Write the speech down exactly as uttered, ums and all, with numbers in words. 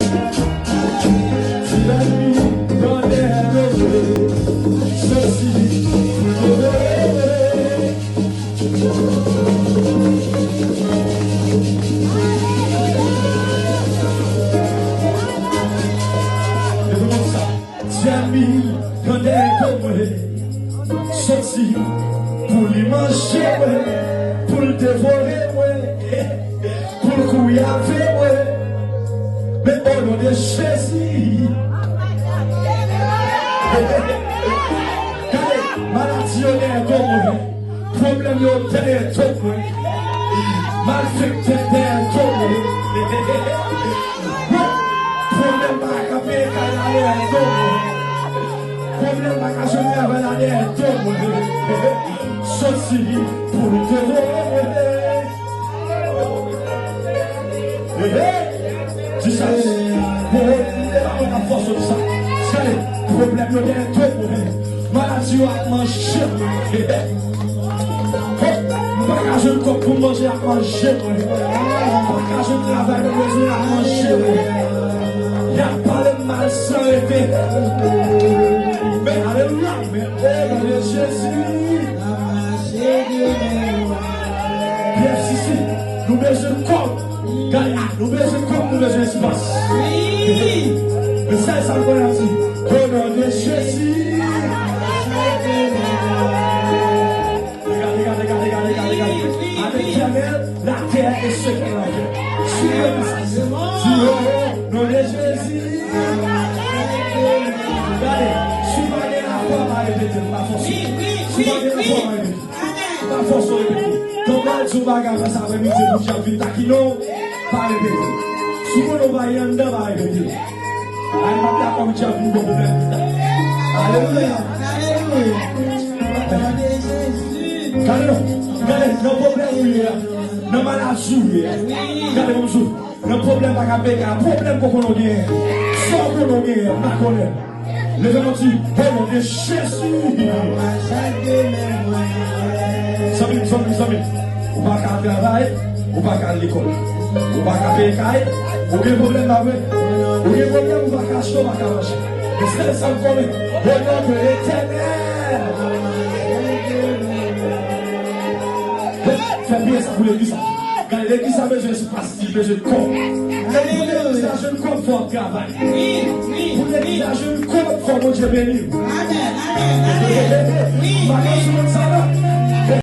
Si lènmi tande leve, soti pou devore mwen. Leve konsa. Si lènmi tande leve mwen, soti pou li manje mwen, pou l devore mwen. Pou l kouri avè mwen. Men o non de Jezi. Gade, maladi yo dèyè do mwen. Pwoblèm yo dèyè do mwen. Malfektè dèyè do mwen. Pwoblèm pa ka peye kay la dèyè do mwen. Pwoblèm pa ka jwenn travay la dèyè do mwen. Soti pou l devore mwen. Hey, hey. Di sa. Bon, e pa mwen k ap fòse w di sa. Gade, pwoblèm yo dèyè do mwen. Maladi yo ap manje mwen. Hey, hey. Hey, m pa ka jwenn kòb pou m manje, y ap manje mwen. M pa ka jwenn travay mwen bezwen, y ap manje mwen. Y ap pale m mal san rete. Men, alelouya, men, o non de Jezi. P F C C, nou bezwen kòb. Gade, nou bezwen kòb, nou bezwen espas. Wi. Men sèl sa m konnen ap di, o non de Jezi. Gade, gade, gade, gade, gade, gade. Avèk Letènèl, latè e sekrè latè. Swiv mesaj. Di, o non de Jezi. Gade, si w pa gen lafwa, pa repete l, pa fòse. Si w pa gen lafwa, pa repete l. Pa fòse w repete. Tonton di w bagay, apre sa, aprè midi, pou djab vin takinen w, pa repete. Si w konnen w pa gen anndan, pa repete. Ay, m ap dakò pou djab vin bon pou fè pita. Alelouya. Alelouya. Gade non, gade, nan pwoblèm ou ye a, nan maladi ou ye a. Gade kòm sou, nan pwoblèm pa ka peye kay, pwoblèm poko non genyen. Sa w konnen w genyen, m pa konnen. Leve men w di, o non de Jezi. Zanmi m, zanmi m, zanmi m. Ou pa ka al travay, ou pa ka al lekòl. Ou pa ka peye kay, ou gen pwoblèm, pa vre? Ou gen pwoblèm, ou pa ka achte, ou pa ka manje. Men sèl sa m konnen, o non de Letènèl. Fè priye sa pou legliz sa. Gade, legliz sa bezwen espas, li bezwen kòb. Pou legliz la jwenn kòb, fò w ap travay. Pou legliz la jwenn kòb, fò Bondye beni w. M pa konn si w konn sa non.